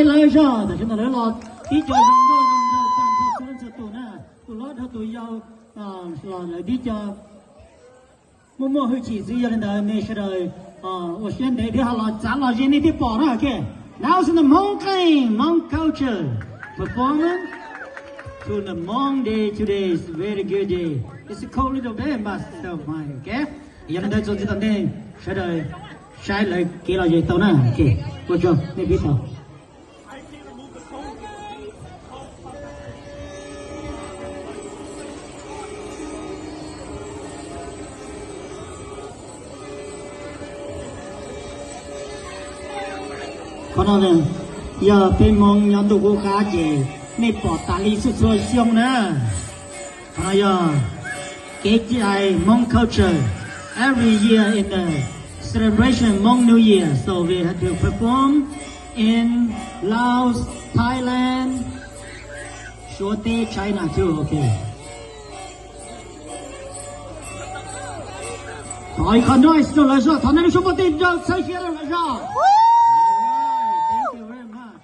Lawv zog tam sim no lawv los tib co zoo nkauj zoo nraug tag nrho txhua leej txhua tus na, tus hlob dhau tus yau los lawv tib co muaj muaj hwj chim xwb. Yog li ntawd nej sawv daws ua siab ntev thiab ho los txav los ze nej thiaj pom na. Okay. Now it's the Hmong thing, Hmong culture performance to the Hmong day today. It's a very good day. It's a cold little bit, but still fine. Okay. Yog li ntawd txuas ntxiv tom ntej sawv daws saib lawv kev los ze tau na. Okay. Ua tsaug nej pib tau. Qhov no yog peb Hmoob nyob ntuj qub qab ces nej pom tas li txhua txhua xyoo na. Qhov no yog kev cai Hmong culture. Every year in the celebration Hmong New Year, so we have to perform in Laos, Thailand, Suav teb, China too. Okay. Thov ib qho noise rau lawv zog, thov nej lub suab npau taws rau txhawb siab rau lawv zog. All right, thank you very much.